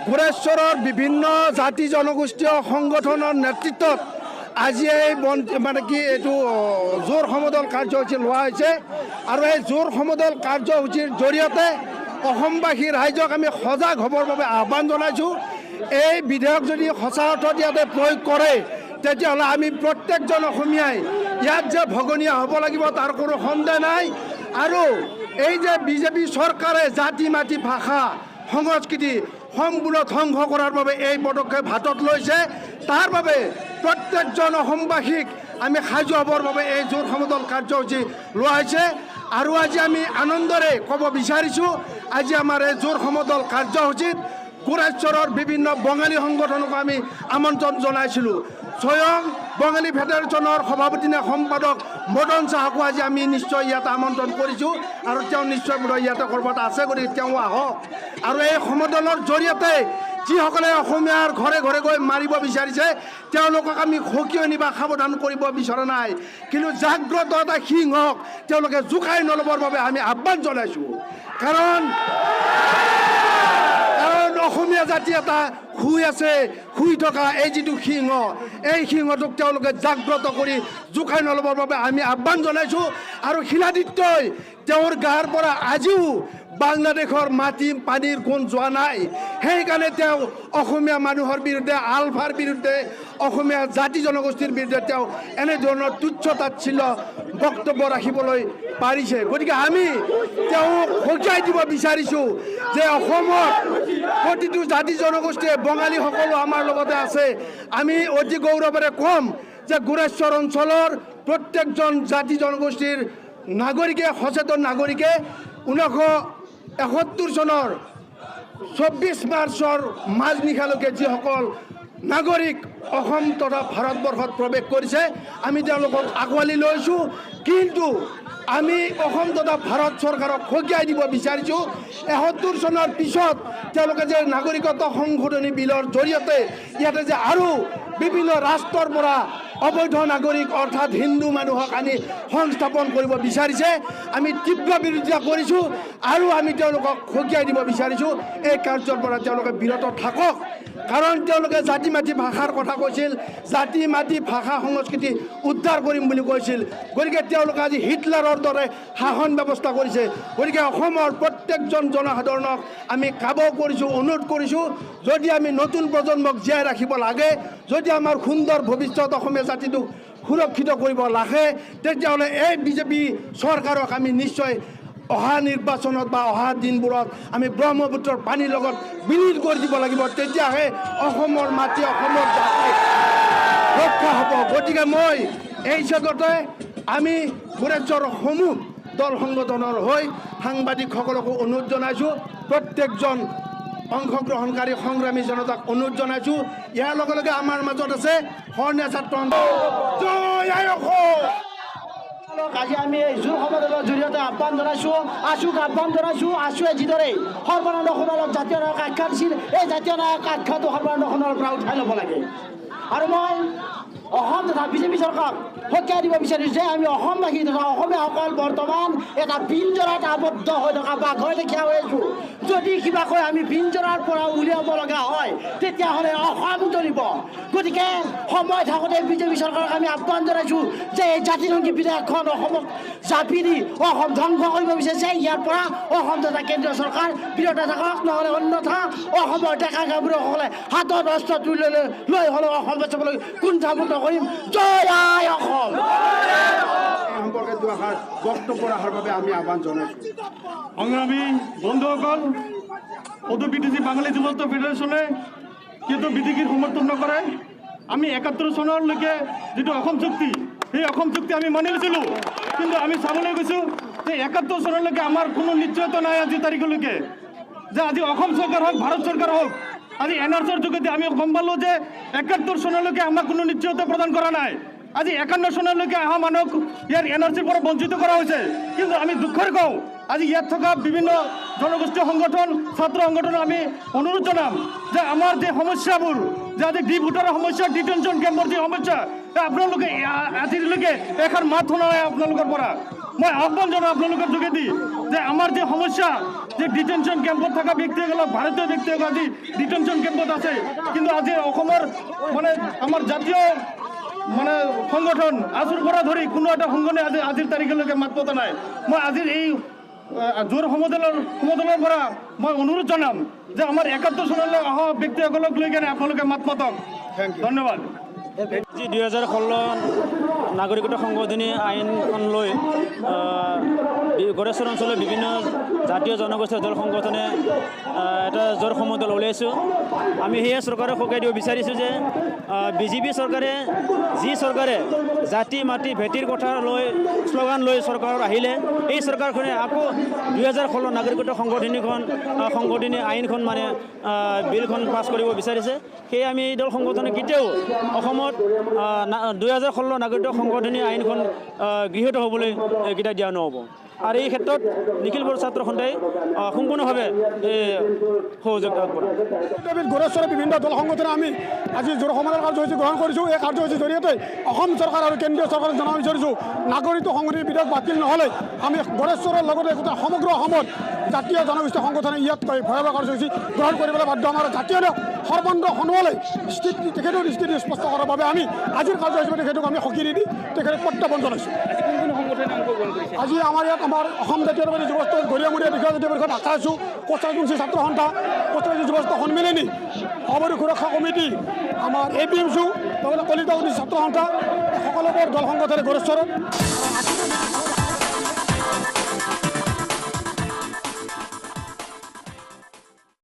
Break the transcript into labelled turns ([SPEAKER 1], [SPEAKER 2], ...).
[SPEAKER 1] গোৰেশ্বৰৰ বিভিন্ন জাতি জনগোষ্ঠীয় সংগঠনৰ নেতৃত্বত আজি এই বন মানে কি এইটো জোৰ সমদল কাৰ্যসূচী লোৱা হৈছে। আৰু এই জোৰ সমদল কাৰ্যসূচীৰ জৰিয়তে অসমবাসী ৰাইজক আমি সজাগ হ'বৰ বাবে আহ্বান জনাইছোঁ। এই বিধেয়ক যদি সঁচা অৰ্থত ইয়াতে প্ৰয়োগ কৰে, তেতিয়াহ'লে আমি প্ৰত্যেকজন অসমীয়াই ইয়াত যে ভগনীয়া হ'ব লাগিব, তাৰ কোনো সন্দেহ নাই। আৰু এই যে বিজেপি চৰকাৰে জাতি, মাটি, ভাষা, সংস্কৃতি সম্পূৰ্ণ ধ্বংস কৰাৰ বাবে এই পদক্ষেপ হাতত লৈছে, তাৰ বাবে প্ৰত্যেকজন অসমবাসীক আমি সাজু হ'বৰ বাবে এই জোৰ সমদল কাৰ্যসূচী লোৱা হৈছে। আৰু আজি আমি আনন্দৰে ক'ব বিচাৰিছোঁ, আজি আমাৰ এই জোৰ সমদল কাৰ্যসূচীত গোৰেশ্বৰৰ বিভিন্ন বঙালী সংগঠনকো আমি আমন্ত্ৰণ জনাইছিলোঁ। স্বয়ং বঙালী ফেডাৰেশ্যনৰ সভাপতি নে সম্পাদক মদন চাহাকো আজি আমি নিশ্চয় ইয়াত আমন্ত্ৰণ কৰিছোঁ আৰু তেওঁ নিশ্চয় বোধহয় ইয়াতে ক'ৰবাত আছে। গতিকে তেওঁ আহক আৰু এই সমদলৰ জৰিয়তে যিসকলে অসমীয়াৰ ঘৰে ঘৰে গৈ মাৰিব বিচাৰিছে, তেওঁলোকক আমি সকিয়নি বা সাৱধান কৰিব বিচৰা নাই, কিন্তু জাগ্ৰত এটা সিংহক তেওঁলোকে জোকাই নল'বৰ বাবে আমি আহ্বান জনাইছোঁ। কাৰণ অসমীয়া জাতি এটা শুই আছে। শুই থকা এই যিটো সিংহ, এই সিংহটোক তেওঁলোকে জাগ্ৰত কৰি জোকাই নল'বৰ বাবে আমি আহ্বান জনাইছোঁ। আৰু শিলাদিত্যই তেওঁৰ গাৰ পৰা আজিও বাংলাদেশৰ মাটি পানীৰ গুণ যোৱা নাই। সেইকাৰণে তেওঁ অসমীয়া মানুহৰ বিৰুদ্ধে, আলফাৰ বিৰুদ্ধে, অসমীয়া জাতি জনগোষ্ঠীৰ বিৰুদ্ধে তেওঁ এনেধৰণৰ তুচ্ছ তাচ্ছিল্য বক্তব্য ৰাখিবলৈ পাৰিছে। গতিকে আমি তেওঁক সকীয়াই দিব বিচাৰিছোঁ যে অসমত প্ৰতিটো জাতি জনগোষ্ঠীয়ে, বঙালীসকলো আমাৰ লগতে আছে। আমি অতি গৌৰৱেৰে ক'ম যে গোৰেশ্বৰ অঞ্চলৰ প্ৰত্যেকজন জাতি জনগোষ্ঠীৰ নাগৰিকে, সচেতন নাগৰিকে 1971 চনৰ 24 মাৰ্চৰ মাজনিশালৈকে যিসকল নাগৰিক অসম তথা ভাৰতবৰ্ষত প্ৰৱেশ কৰিছে, আমি তেওঁলোকক আঁকোৱালি লৈছোঁ। কিন্তু আমি অসম তথা ভাৰত চৰকাৰক সকীয়াই দিব বিচাৰিছোঁ, 71 চনৰ পিছত তেওঁলোকে যে নাগৰিকত্ব সংশোধনী বিলৰ জৰিয়তে ইয়াতে যে আৰু বিভিন্ন ৰাষ্ট্ৰৰ পৰা অবৈধ নাগৰিক, অৰ্থাৎ হিন্দু মানুহক আনি সংস্থাপন কৰিব বিচাৰিছে, আমি তীব্ৰ বিৰোধিতা কৰিছোঁ আৰু আমি তেওঁলোকক সকীয়াই দিব বিচাৰিছোঁ, এই কাৰ্যৰ পৰা তেওঁলোকে বিৰত থাকক। কাৰণ তেওঁলোকে জাতি, মাটি, ভাষাৰ কথা কৈছিল, জাতি, মাটি, ভাষা, সংস্কৃতি উদ্ধাৰ কৰিম বুলি কৈছিল। গতিকে তেওঁলোকে আজি হিটলাৰৰ দৰে শাসন ব্যৱস্থা কৰিছে। গতিকে অসমৰ প্ৰত্যেকজন জনসাধাৰণক আমি কাবৌ কৰিছোঁ, অনুৰোধ কৰিছোঁ, যদি আমি নতুন প্ৰজন্মক জীয়াই ৰাখিব লাগে, যদি আমাৰ সুন্দৰ ভৱিষ্যত অসমীয়া জাতিটোক সুৰক্ষিত কৰিব লাগে, তেতিয়াহ'লে এই বিজেপি চৰকাৰক আমি নিশ্চয় অহা নিৰ্বাচনত বা অহা দিনবোৰত আমি ব্ৰহ্মপুত্ৰৰ পানীৰ লগত বিলীন কৰি দিব লাগিব। তেতিয়াহে অসমৰ মাটি, অসমৰ জাতি ৰক্ষা হ'ব। গতিকে মই এই চেগতে আমি গোৰেশ্বৰ সমূহ দল সংগঠনৰ হৈ সাংবাদিকসকলকো অনুৰোধ জনাইছোঁ, প্ৰত্যেকজন অংশগ্ৰহণকাৰী সংগ্ৰামী জনতাক অনুৰোধ জনাইছোঁ। ইয়াৰ লগে লগে আমাৰ মাজত আছে শৰণীয়া ছাত্ৰ। জয় আই অসম!
[SPEAKER 2] আজি আমি এই জোৰ সমদলৰ জৰিয়তে আহ্বান জনাইছোঁ, আছুক আহ্বান জনাইছোঁ। আছুৱে যিদৰে সৰ্বানন্দ সোণোৱালক জাতীয় নায়ক আখ্যা দিছিল, এই জাতীয় নায়ক আখ্যাটো সৰ্বানন্দ সোণোৱালৰ পৰা উঠাই ল'ব লাগে। আৰু মই অসম তথা বিজেপি চৰকাৰক সকীয়াই দিব বিচাৰিছোঁ যে আমি অসমবাসী তথা অসমীয়াসকল বৰ্তমান এটা পিঞ্জৰাত আবদ্ধ হৈ থকা বাঘৰ লেখীয়া হৈ আছোঁ। যদি কিবাকৈ আমি পিঞ্জৰাৰ পৰা উলিয়াব লগা হয়, তেতিয়াহ'লে অসম জ্বলিব। গতিকে সময় থাকোঁতে বিজেপি চৰকাৰক আমি আহ্বান জনাইছোঁ যে এই জাতিধ্বংসী বিধেয়কখন অসমক জাপি দি অসম ধ্বংস কৰিব বিচাৰিছে, ইয়াৰ পৰা অসম তথা কেন্দ্ৰীয় চৰকাৰ বিৰত থাকক। নহ'লে অন্যথা অসমৰ ডেকা গাভৰুসকলে হাতত অস্ত্ৰ তুলি লৈ লৈ হ'লেও অসম বচাবলৈ কুণ্ঠাবোধ নকৰিম। জয় আই অসম!
[SPEAKER 1] এই সম্পৰ্কে দুআষাৰ বক্তব্য ৰখাৰ বাবে আমি আহ্বান জনাইছোঁ।
[SPEAKER 3] সংগ্ৰামী বন্ধুসকল, সদৌ বিটিচি বাঙালী যুৱ ফেডাৰেশ্যনে কিন্তু বিটিচিৰ সমৰ্থন নকৰে। আমি 71 চনলৈকে যিটো অসম চুক্তি, সেই অসম চুক্তি আমি মানি লৈছিলোঁ। কিন্তু আমি চাবলৈ গৈছোঁ যে 71 চনলৈকে আমাৰ কোনো নিশ্চয়তা নাই আজি তাৰিখলৈকে যে আজি অসম চৰকাৰ হওক, ভাৰত চৰকাৰ হওক, আজি এন আৰ চিৰ যোগেদি আমি গম পালোঁ যে 71 চনলৈকে আমাক কোনো নিশ্চয়তা প্ৰদান কৰা নাই। আজি 51 চনলৈকে অহা মানুহক ইয়াৰ এন আৰ চিৰ পৰা বঞ্চিত কৰা হৈছে। কিন্তু আমি দুখেৰে কওঁ, আজি ইয়াত থকা বিভিন্ন জনগোষ্ঠীয় সংগঠন, ছাত্ৰ সংগঠনক আমি অনুৰোধ জনাম যে আমাৰ যে সমস্যাবোৰ, যে আজি ডি ভোটাৰৰ সমস্যা, ডিটেনশ্যন কেম্পৰ যি সমস্যা, এই আপোনালোকে আজিলৈকে এখন মাত শুনা নাই আপোনালোকৰ পৰা। মই আহ্বান জনাওঁ আপোনালোকৰ যোগেদি যে আমাৰ যে সমস্যা যে ডিটেনশ্যন কেম্পত থকা ব্যক্তিসকলক, ভাৰতীয় ব্যক্তিসকল আজি ডিটেনশ্যন কেম্পত আছে, কিন্তু আজি অসমৰ মানে আমাৰ জাতীয় মানে সংগঠন আছুৰ পৰা ধৰি কোনো এটা সংগঠনে আজি আজিৰ তাৰিখলৈকে মাত পতা নাই। মই আজিৰ এই জোৰ সমদলৰ পৰা মই অনুৰোধ জনাম যে আমাৰ 71 চনলৈ অহা ব্যক্তিসকলক লৈ কেনে আপোনালোকে মাত মাতক। ধন্যবাদ।
[SPEAKER 4] আজি 2016 নাগৰিকত্ব সংশোধনী আইনখন লৈ গোৰেশ্বৰ অঞ্চলৰ বিভিন্ন জাতীয় জনগোষ্ঠীয় দল সংগঠনে এটা জোৰ সমদল উলিয়াইছোঁ। আমি সেয়ে চৰকাৰক সকীয়াই দিব বিচাৰিছোঁ যে বিজেপি চৰকাৰে, যি চৰকাৰে জাতি মাটি ভেটিৰ কথা লৈ শ্লোগান লৈ চৰকাৰত আহিলে, এই চৰকাৰখনে আকৌ 2016 নাগৰিকত্ব সংশোধনী আইনখন মানে বিলখন পাছ কৰিব বিচাৰিছে। সেয়ে আমি এই দল সংগঠনে কেতিয়াও অসমত 2016 নাগৰিকত্ব সংশোধনী আইনখন গৃহীত হ'বলৈ কেতিয়াও দিয়া নহ'ব। আৰু এই ক্ষেত্ৰত নিখিল বড়ো ছাত্ৰ সন্থাই সম্পূৰ্ণভাৱে সহযোগ আগবঢ়াব।
[SPEAKER 5] গোৰেশ্বৰৰ বিভিন্ন দল সংগঠনে আমি আজি জোৰ সমদল কাৰ্যসূচী গ্ৰহণ কৰিছোঁ। এই কাৰ্যসূচীৰ জৰিয়তে অসম চৰকাৰ আৰু কেন্দ্ৰীয় চৰকাৰক জনাব বিচাৰিছোঁ, নাগৰিকত্ব সংশোধনী বিধেয়ক বাতিল নহ'লে আমি গোৰেশ্বৰৰ লগতে গোটেই সমগ্ৰ অসমত জাতীয় জনগোষ্ঠী সংগঠনে ইয়াতকৈ ভয়াৱহ কাৰ্যসূচী গ্ৰহণ কৰিবলৈ বাধ্য। আমাৰ জাতীয় নায়ক সৰ্বানন্দ সোণোৱালে স্থিতি, তেখেতৰ স্থিতি স্পষ্ট কৰাৰ বাবে আমি আজিৰ কাৰ্যসূচীত তেখেতক আমি সকীয়নি দি তেখেতক প্ৰত্যাহ্বান জনাইছোঁ। আজি আমাৰ ইয়াত আমাৰ অসম জাতীয়তাবাদী যুৱ গৰীয়ামূৰীয়া বিষয়া জাতীয় পৰিষদ, আকাশু, কোচ ৰাজবংশী ছাত্ৰ সন্থা, কোচ ৰাজবংশী যুৱ সন্মিলনী, অবৈধ সুৰক্ষা কমিটি, আমাৰ এ পি এম চু, লগতে কলিতা ছাত্ৰ সন্থা, সকলোবোৰ দল সংগঠনে গোৰেশ্বৰত।